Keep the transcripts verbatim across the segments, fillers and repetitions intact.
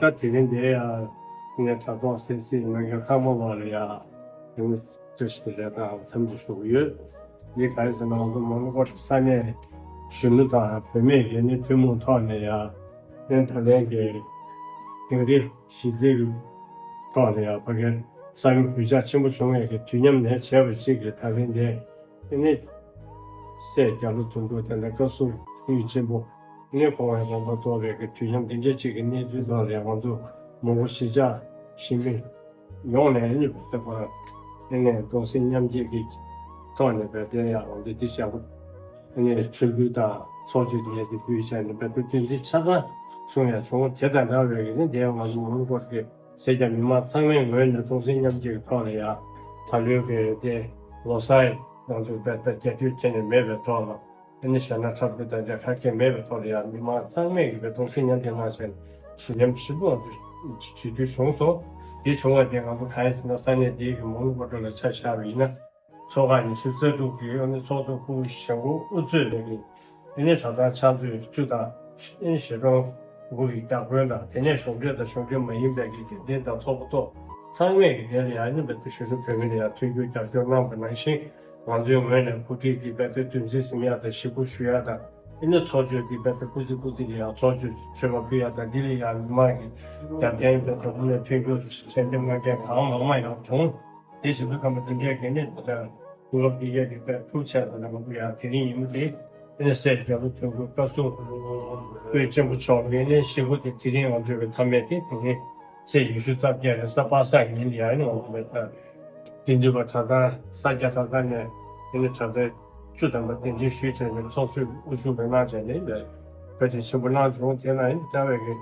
ད་དེ་རིང་འདིར་ཡང་ངས་དྲ་ཐོག་གསན་གཟིགས་གནང་མཁན་ཚང་མ་ལོག་ལ་ཡང་ངས་བཀྲ་ཤིས་བདེ་ལེགས་དང་འཚམས་འདྲི་ཞུ་གི་ཡོད། འདི་ག་རེ་ཟེར་ན་ང་ཚོ་མོན་གྷོ་ས་གནས་གཞོན་ནུ་དང་བུད་མེད་ཡིན་ནའི་ཐུན་མོང་ཐོག་ནས་ཡང་ད་ལན་གྱི་དེང་རབས་གཞི་རྩའི་ཐོག་ལ་ཡང་ཕ་གིར་ས་ཡོམ་གོད་ཆག་ཆེན་པོ་བྱུང་བའི་གི་དུས་མཉམ་ནས་བྱས་པ་གཅིག་གི་ད་ལན་འདི་ཨ་ནི་སྲས་རྒྱ་ལོ་དོན་གྲུབ་དེ་ལ་བཀའ་ཟུར་དབུས་ཆེན་པོ་ཨ་ནི་ཁོང་ཡང་དགོངས་པ་རྫོགས་པའི་གི་དུས་མཉམ་འདི་འདྲའི་གཅིག་གི་གནས་ཚུལ་ཐོག་ལ་ཡང་ང་ཚོ་མོན་གྷོ་གཞིས་ཆགས་གཞིས་མི་ཡོངས་ནས་ཨ་ནི་བོད་པ་ཨ་ནི་གདུང་སེམས་མཉམ་སྐྱེད་ཀྱི་ཐོག་ནས་བོད་དོན་ཡང་འོ་འདི་འདི་བྱ་བ་ཨ་ནི་ཆོས་འབུལ་དང་ཚོགས་མཆོད་ཀྱི་ཡ་གི་འབུལ་བྱས་ནས་བོད་དོན་བདེན་ཚིག་ཆ་ཚང་གསུང་ཡ་བྱུང་། དེ་དང་འདྲ་བའི་གི་ནི་འདས་ང་ཚོ་མོན་གྷོ་གི་སེར་སྐྱ་མི་མང་ཚང་མའི་ངོས་ནས་གདུང་སེམས་མཉམ་སྐྱེད་ཀྱི་ཐོག་ལ་ཡང་ད་ལོའི་གི་དེ་ལོ་གསར་ང་ཚོ་བོད་པ་རྒྱ་སྐྱོད་བྱས་ནས་མེད་པའི་ཐོག་ལ་ཨ་ནི་ཞྭ་སྣ་འཁྲབ་སྟོན་དང་འདྲ་ཁ་སྐད་མེད་པའི་ཐོག་ལ་ཡང་མི་མང་ཚང་མས་གི་བའི་གདུང་སེམས་མཉམ་སྐྱེད་གནང་བྱས་ནས་ཞི་ལམ་ཞིབ་པོ་ང་ཚོ་བྱེད་རྒྱུ་བྱུང་སོང་། དེ་བྱུང་བ་དེ་ང་ཚོ་གང་ཡིན་ཟེར་ན་ས་གནས་དེའི་གི་མོན་གྷོ་ལ་ཆ་བཞག་པ་ཡིན་ན། ཚོགས་ཁག་ཉི་ཤུ་རྩ་དྲུག་གི་ཨ་ནི་ཚོགས་གཙོ་སྐུ་ཞང་གོ་དབུ་གཙོས་པའི་ཨ་ནི་གྲྭ་ཚང་ཕྱག་མཛོད་བཅུ་དང་ཨ་ནི་གཞིས་གྲོང་དགུ་ཡི་བདག་དཔོན་དང་དེ་ནས་གཞུང་འབྲེལ་དང་གཞུང་འབྲེལ་མ་ཡིན་པའི་གི་འགན་འཛིན་དང་ཚོགས་པ་ཚོ་ཚང་མས་ཀྱི་དེ་ལ་ཡང་ཨ་ནི་བོད་དུ་གཞོན་ནུ་བོད་མི་ལ་ཡང་མཐུན་འགྱུར་རྒྱབ་སྐྱོར་གནང་བ་ནང་བཞིན་ང་ཚོའི་ངོས་ནས་གོ་སྒྲིག་གི་བོད་དུ་དུས་འཛིན་ཟིན་ཡག་དང་ཞིབ་པོ་ཞུ་ཡག་དང་ཨ་ནི་ཚོགས་མཆོད་ཀྱི་བོད་དུ་སྐུ་ཚེ་སྐུ་ཚེ་ལ་ཡང་ཚོགས་མཆོད་མཆོད་པ་ཕུལ་ཡག་དང་འདི་ལ་ཡང་མི་མང་གི་རྒྱབ་རྟེན་བོད་དུ་ངོས་ནས་མཐུན་འགྱུར་ཞལ་འདེབས་གནང་མཁན་གང་མང་མང་ཡང་བྱུང་། དེ་བཞིན་དུ་ཁམས་པ་དེ་འདྲའི་གལ་གནད་དུ་ལྟར་དུས་རབས་འདི་གའི་རིག་པའི་འཁྲུག་ཆ་དང་ལམ་བུ་ཡང་དེ་རིང་ཉིན་མོ་དེ་ཨེ་ནས་སྲས་རྒྱལ་པོ་དོན་གྲུབ་བཀའ་ཟུར་དབུས་ཆེན་པོ་མཆོག་ལ་ཨེ་ནས་ཞེ་པོ་དེ་དེ་རིང་ང་ཚོའི་གི་མཐའ་མའི་དེ་དེ་རིང་ཚེས་ཉི་ཤུ་རྩ་བརྒྱད་རེས་གཟའ་པ་སངས་ཉིན་ལ་ཡང་ཨེ་ནས་ང་ཚོ་མེད་པར་དགེ་འདུན་པ་གྲྭ་ཚང་ས་སྐྱ་གྲྭ་ཚང་ནས་ཨེ་ནས་གྲྭ་ཚང་བཅུ་ཐམ་པ་གདན་འདྲེན་ཞུས་བྱས་ནས་ཚོགས་ཞུགས་དབུ་བཞུགས་མི་གནང་བྱས་ནས་ལས་བཀའ་དྲིན་ཆེན་པོ་གནང་བྱུང་། དེ་ན་ཨེ་ནས་རྩ་བའི་གི་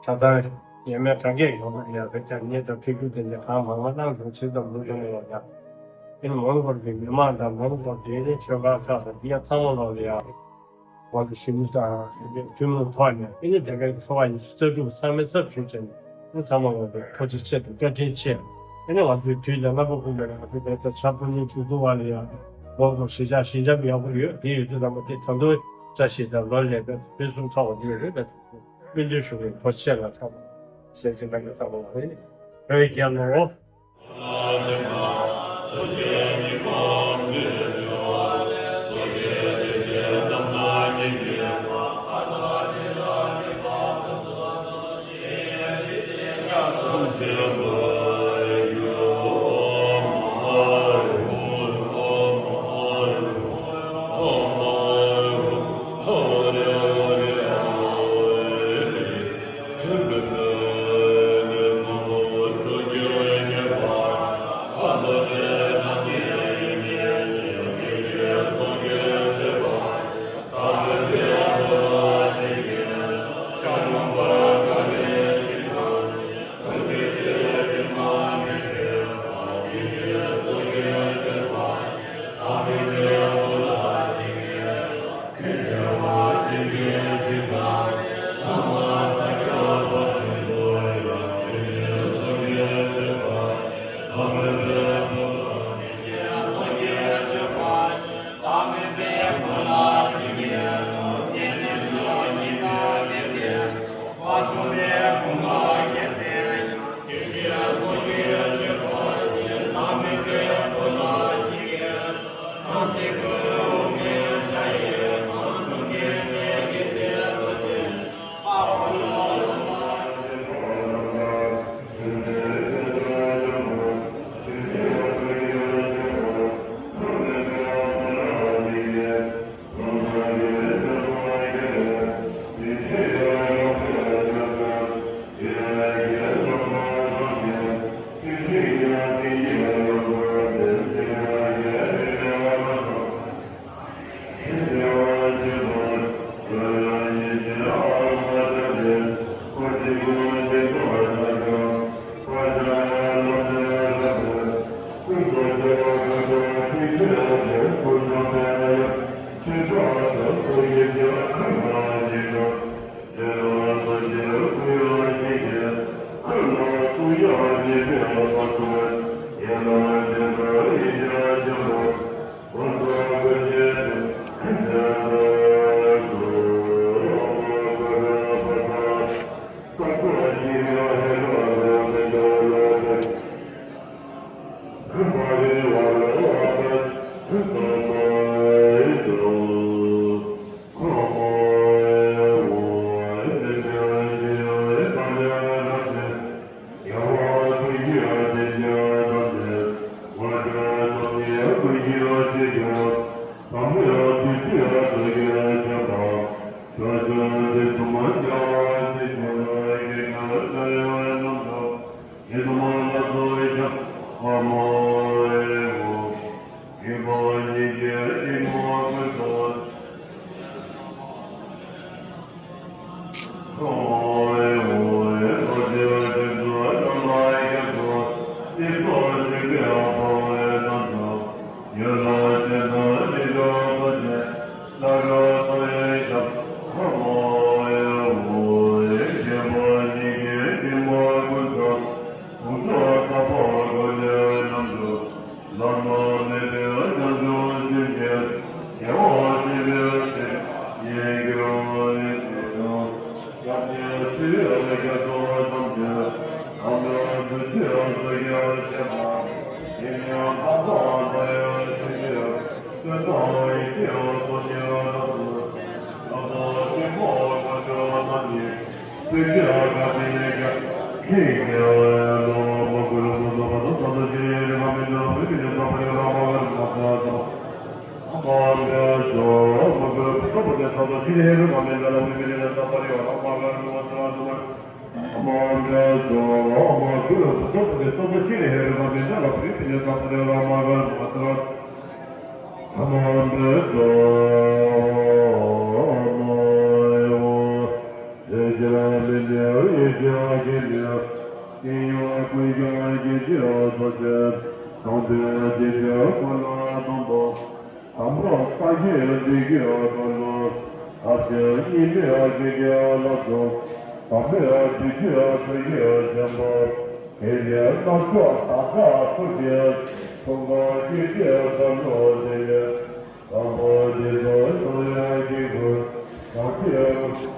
གྲྭ་ཚང་ཡས་མས་གྲངས་ཀས་ཡོང་གི་ཡོད་པའི་ཀྱང་ངེད་དང་ཐུགས་རྒྱུ་དེ་འདྲ་གང་མང་མང་གནང་བྱུང་། ཇི་ཙམ་ལུས་བྱུང་ཡོད་ཀྱང་ཨེ་ནི་མོན་གྷོ་གི་མི་མང་དང་མོན་གྷོ་དེ་རིང་ཆོས་ཁང་ཁག་དང་དེ་ཡང་ཚང་མ་ལོག་ལ་ཡང་ང་ཚོ་གཞོན་ནུ་དང་ཐུན་མོང་ཐོག་ནས་ཨེ་ནི་དེ་གའི་ཚོགས་པ་ཉི་ཤུ་རྩ་དྲུག་ཚང་མའི་ཚབ་ཞུས་བྱས་ནས་ཨེ་ནི་ཚང་མ་ལོག་ལ་ཐུགས་རྗེ་ཆེ་དང་བཀའ་དྲིན་ཆེ། ཨེ་ནི་ང་ཚོའི་དུས་ལ་རྣམ་པ་ཀུན་པའི་ང་ཚོ་བོད་ལ་ཆབ་ཕུ་ནི་ཆུ་ཚོད་བ་ལ་ཡང་ལོ་ཚོ་གཞིས་ཆགས་ཞི་འཇམ་ཡག་པོ་ཡོད། དེ་ཡོད་དུས་ཙམ་པ་དེ་ད་དུང་བཀྲ་ཤིས་དང་ལོ་ལེགས་པའི་ཕུན་སུམ་ཚོགས་པ་དེ་ཡོད་རེད་པས། སྨོན་འདུན་ཞུ་བའི་ཐུགས་རྗེ་ཆེ་ལ་ཐོག་ཟེར་ཟིན་པ་ཡོད་ཚང་མ་ལ་ནི་བོད་རྒྱལ་ལོ། དམ་པ་ས་གཞི་འདི་གི་ཨ་ནི་ཨ་ཅེ་ཉི་མའི་ཨ་ཅེ་གི་ཨ་ལ་སོ། དམ་པའི་ཨ་ཅེ་གི་ཨ་ཅེ་གི་ཨ་ཆེན་པོ། དེ་ཡི་རྣམ་ཤོག་ད་ཀ་ཐུག་གི་ཚོང་ཁང་གི་ཨ་ས་ལོ་དེ་ཡི། དམ་པ་འདི་ཚོ་སོང་ཡ་གི་གུ་ད་ཀི་ཨ།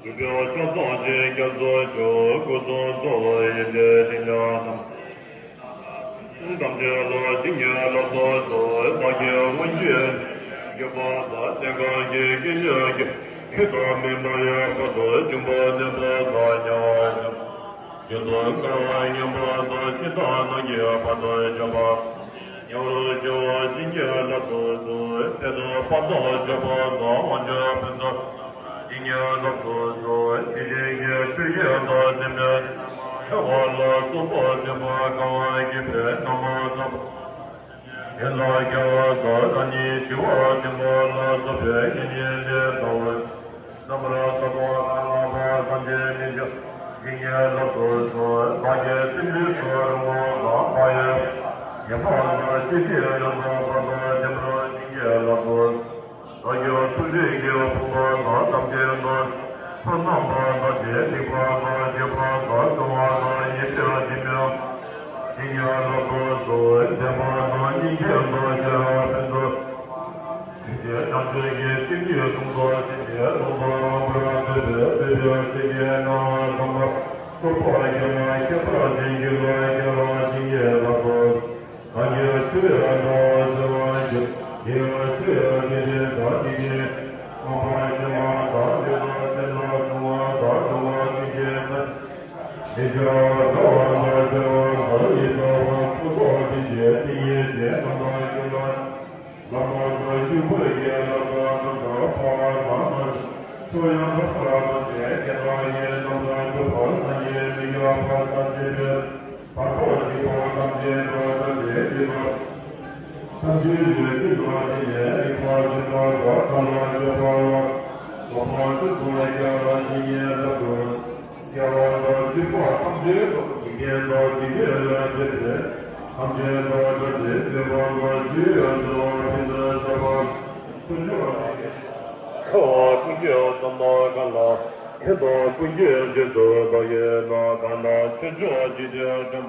ཡིན་པའི་ཕྱག་རྫོགས་ཀྱི་སྐྱབས་སུ་མཆིའོ། སྐུ་གསུང་ཐུགས་ཡིད་བཞིན་ཉག་གསུམ། ཐམས་ཅད་ལ་བྱིན་གྱིས་བརླབ་ཏུ་གསོལ། བདག་གི་དབང་བཞི་ཡོད་པ་དང་། སྟེང་ཁ་གི་སྐད་ཅིག་གིས་ཤིན་ཏུ་མི་མ་ཡིན་པ་དང་། འབྱུང་པོ་ནད་པ་དང་། དམྱལ་བ་ནད་པ། རྒྱུན་དུ་དཀའ་བ་མྱོང་བ་དང་། ཕྱི་དང་ནང་གི་བར་དུ་གཅོད་པ། ཉེ་བར་ཞི་བ་བྱིན་གྱིས་བརླབ་ཏུ་གསོལ། ཕྱི་དང་བར་དུ་གཅོད་པ་དང་། དབང་ཕྱུག་ཕུན་ཚོགས་བྱིན་གྱིས་བརླབ་ཏུ་གསོལ། དེ་བཞིན་གྱི་ཆུ་ཡི་དང་། ནི་མེ་ཐལ་བ་ལ་སོགས་པ་སེམས་པ་དགའ་བ་སྐྱེད་པའི་རྣམ་པ་ཐམས་ཅད་དེ་ལ་སྐྱེ་བ་དང་། རང་ཉིད་ཤི་བ་འབྱུང་བ་ལ་སོགས་པའི་ཉེར་ལྔ་ལས་སླ་བའི་རྣམ་པར་ཐར་པ་གང་ལགས་པ་ཐམས་ཅད་ནི་བྱིན་གྱིས་བརླབ་ཏུ་གསོལ། བདག་གི་སེམས་རིག་སོགས་རུང་བ་དང་། མ་ཡིན་ཉམས་པ་དང་། སྐྱེ་མཆེད་ཡོངས་སུ་རྫོགས་པ་དང་། ཐིམ་པར་བྱིན་གྱིས་བརླབ་ཏུ་གསོལ། བདག་གི་ཐུགས་རྗེ་ཡི་ཕུང་པོ་དང་། ཐམས་ཅད་དང་། ཚོགས་རྣམ་པ་དང་། རྗེས་ལེགས་པ་དང་། སྤྱོད་པ་དང་། སྤྲོ་བ་དང་། ཡེ་ཤེས་ཀྱི་མེ་ཏོག་བྱིན་གྱིས་བརླབ་ཏུ་གསོལ། བདེ་བ་དང་། སྙིང་རྗེ་དང་། ཤེས་རབ་ཕུན་ཚོགས། ཐུགས་རྗེ་ཐམས་ཅད་ཀྱི་སྤྱི་ནི་གཟུངས་སུ་བྱིན་ཏེ། ལོངས་སུ་སྤྱོད་པར་མཛད་པའི་བདེ་བའི་ཆོས་ཀྱི་སྣང་བ་ཟབ་མོ་སོགས་པ་ཡོངས་ལ་ཁྱད་པར་ཅན་གྱི་ལྷར་སྐྱེ་བར་བྱིན་གྱིས་བརླབ་ཏུ། བདག་གི་ཆོས་ལ་དགའ་བ་ཆེ་བར་འགྱུར། དགེ་བའི་ཆོས་ལ་དད་ཅན་དག་ཅིང་དགེ་བའི་རྣམ་པར་ཤེས་པ་དང་། དེ་དག་སེམས་ལ་བྱུང་བ་དང་། བྱུང་བ་ཀུན་གྱི་མཐར། མི་སྐྱོ་བར་དགའ་བ་དང་། སྐྱོ་བ་དགའ་བའི་རྟག་པ། ཕུན་ཚོགས་ཀུན་གྱི་དཔལ་ཡོན་ཏན། རྣམ་པར་སྤྱོད་པ། ལམ་དང་ལྕོགས་པ་ཡི་ལམ་དང་། ལམ་དང་འཕགས་པ་དང་། ཕྱོགས་ཡང་དག་པར་སྟོན་པའི་དགེ་རྩ་ཡི་རྣམ་པར་སྤྱོད་པ། སངས་རྒྱས་མི་བསྐྱོད་པ་དང་། ཞི་བའི་བར་དུ་གཅིག་པ། ཐམས་ཅད་སྐྲག་པ་དང་བྲལ་བའི་སྤྲོས་པ། ཐམས་ཅད་ཡོད་ཚད་ལ་བརྟེན་ནས་རིག་པ་ཅན་དག་ཐར་ལ་སྤྱོད་པ་ལ། སོགས་པ་ཀུན་ཏུ་སྐྱེ་བར་བྱིན་གྱིས་བརླབ་ཏུ། སྐྱེ་བ་དང་འཆི་བ་ཐམས་ཅད་དང་། འཇིག་རྟེན་དང་འཇིག་རྟེན་ལས་འདས་པའི་ཐམས་ཅད་དང་བྲལ་ཏེ། སྲིད་པ་དང་ཞི་བའི་འཚོ་བ་ཕུན་སུམ་ཚོགས་པ། ཐུགས་རྗེ་ཆེ། ཁྱེད་དང་ཀུན་གྱི་བསོད་ནམས་གང་ལགས། ཁྱེད་དང་ཀུན་གྱི་རྗེས་སུ་བདག་ཡི་ནོར་གང་ལགས། ཆོས་མཆོག་སྤྱི་དེ་དྲི་མ།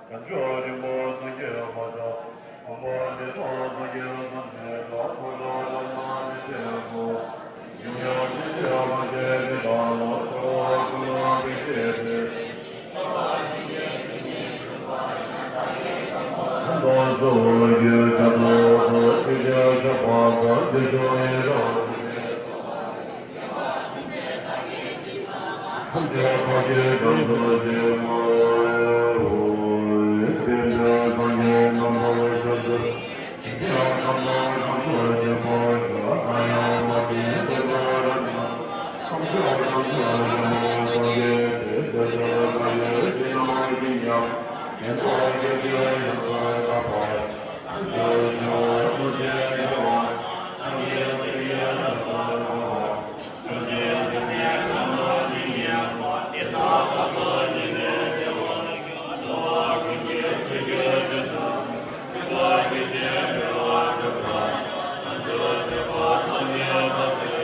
བྱང་ཆུབ་རིན་པོ་སངས་རྒྱས་མ་ཆགས། མ་མོ་ནི་ཐོ་སངས་རྒྱས་སམ་ནི་ཐོ། ཀུན་ལ་ཐོག་མ་ནི་ཐེ་གོ། ཡུམ་ཡང་སྲིད་ཞི་ལྷ་ཆེན་དེ་དག་ལ། འཁོར་བ་ཀུན་ལ་ཕྱག་འཚལ་ཏེ། ཁམས་དང་སྲིད་པའི་རྒྱུ་བྱ་དང་། ཆོས་ཀྱི་ཆོས་པ་དང་། ཆོས་སྐྱོང་ཡི་རང་། ཐམས་ཅད་བདག་གིས་བྱང་དུ་གསོལ་ལོ། དེ་ནས་སངས་རྒྱས་རྣམ་པར་ཐར་པ། ཇི་སྙེད་ཐམས་ཅད་བྱང་དུ་གཤེགས་པར་ཤོག །ང་ཡང་མ་ཤེས་པའི་དོན་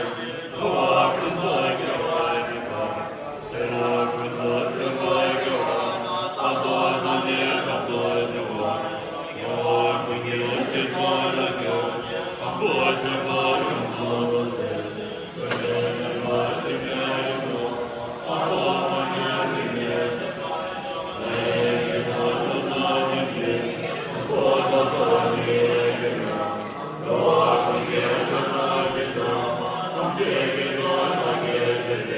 རབ་ཀྱང་། ཐམས་ཅད་བྱང་ཆུབ་སེམས་དཔའི་སངས་རྒྱས་ཏེ། ཇི་ལྟར་བདག་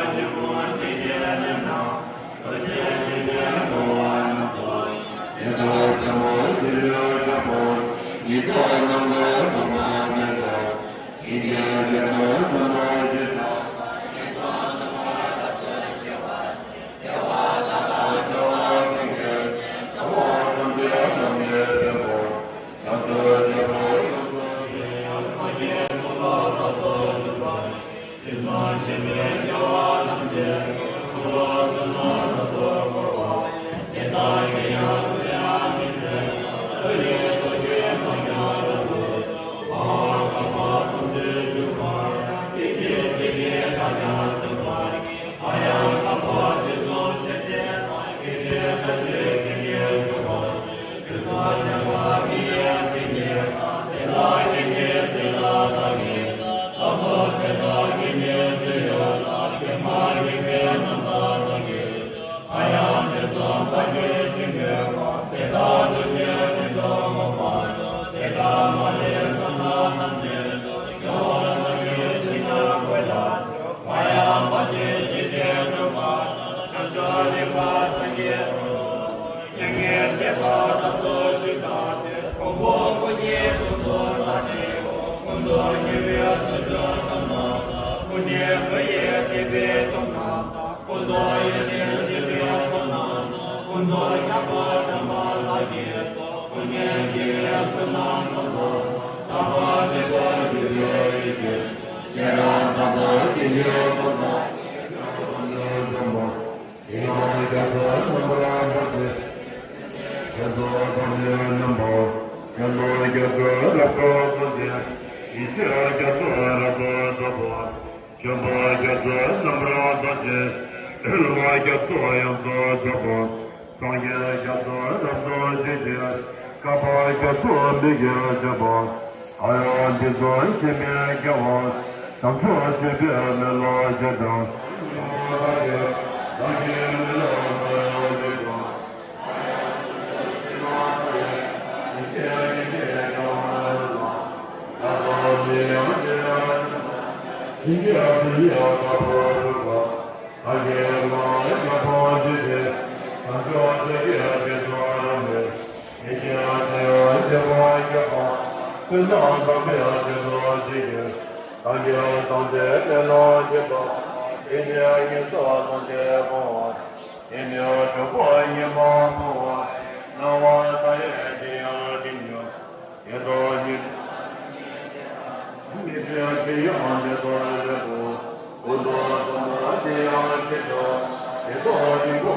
གིས་ཇི་སྙེད་བསྟན་པ། ཡོངས་སུ་རྫོགས་པའི་ཡང་དག་པར། ཐམས་ཅད་ཀྱང་ཐུགས་རྗེས་གཟིགས་པ། སངས་རྒྱས་སྲས་ཀྱི་རྣམ་པར་དག་པ། འཇིག་རྟེན་མཁའ་འགྲོ་མ་དང་། བྱང་ཆུབ་རིག་པ་སངས་རྒྱས་པ། མྱ་ངན་འདས་པ་རབ་ཏུ་ཞི་བདག་སྟེ། ཕུང་པོ་སྐུ་གཉིས་ཀུན་ཏུ་བརྟགས་ཕྱིར་རོ། ཀུན་ཏུ་ཉེ་བའི་དུད་འགྲོ་དག་སྣང་དང་། ཀུན་ནས་བསྐོར་ཡང་དད་པའི་སྟོབས་རྣམས་དང་། ཀུན་ཏུ་ཡོན་ཏན་ཆེ་བའི་སྟོབས་རྣམས་དང་། ཀུན་ཏུ་ཡང་དག་བྱམས་པ་དག་གིས་སྟོབས། ཀུན་ནས་དགེ་བའི་བསོད་ནམས་དག་སྣང་དང་། ཆགས་པ་མེད་པར་གྱུར་པའི་ཡེ་ཤེས། ཤེས་རབ་དམ་པ་དགེ་བའི་སྟོབས་དང་། ཡང་རྒྱ་མཚོ་རྣམ་པར་དག་ཅན། རྒྱ་མཚོ་ཐོགས་མེད་རྣམ་པར། རྒྱ་མཚོ་རྒྱ་མཚོ་རབ་ཏུ་རྫོགས་པ། ཡེ་ཤེས་རྒྱ་མཚོ་རབ་ཏུ་རྫོགས་པ། ཆེན་པོ་རྒྱ་མཚོ་རྣམ་པར་དག་ཅན། ལྷ་རྒྱ་མཚོ་ཡོངས་སུ་རྫོགས་པ། སངས་རྒྱས་རྒྱ་མཚོ་རབ་ཏུ་ཞི་ཞིང་། བསྐལ་པ་རྒྱ་མཚོ་མིག་གིས་མཇལ་བ། ཨཱརྱ་བི་ཙུ་ཤེས་མི་སྐྱེ་བ། དམ་ཆོས་སྤྱོད་པའི་མི་ལ་སྤྱོད་དང་། བདག་གི་མི་ལ་མ་ཡང་སྤྱོད་དང་། དེ་ནས་གྲོགས་པོ་ཉི་མ་སྤོང་བ། སྣང་བ་མཐའ་ཡས་ཀྱི་ཡང་ཏིང་ངེ་འཛིན། ཉིད་ལ་ཉེ་བའི་དེ་ཡང་དེ་ལྟར་ལེགས་པོ། ཀུན་ཏུ་བཟང་པོ་དེ་ཡང་དེ་ལྟར། དེ་དག་སྙིང་པོ།